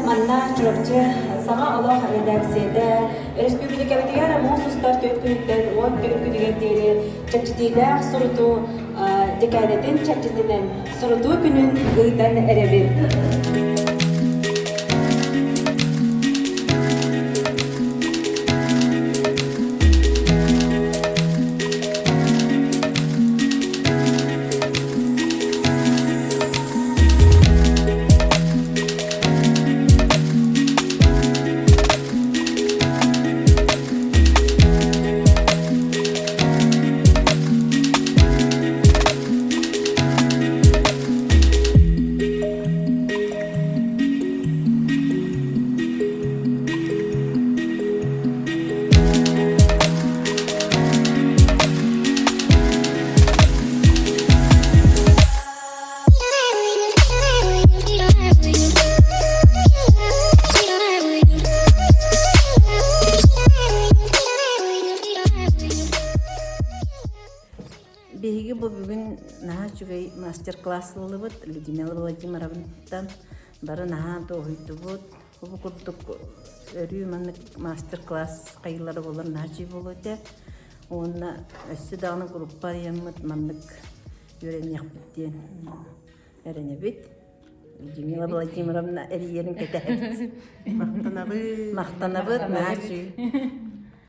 манна Чурапчы саҥа олох эрэдээксийэтэ өрөспүүбүлүкэбитигэр муус устар түөрт күнүттэн 14 күнүгэр диэри чэпчэтиилээх сурутуу дэкээдэтин чэрчитинэн сурутуу күнүн ыытан эрэбит. Биһиги бу бүгүн наһаа үчүгэй мастер-класс ыллыбыт Людмила Владимировнаттан бары наһаа дуоһуйдубут. Бу курдук өрүү маннык мастер-класс хайыылара буолар наһаа үчүгэй буолуо этэ. Уонна өссө даҕаны группа арыйаммыт маннык үөрэниэхпит диэн эрэнэбит. Людмила Владимировна эрийэрин кэтэһэбит. Махтанабыт. Махтанабыт, наһаа үчүгэй.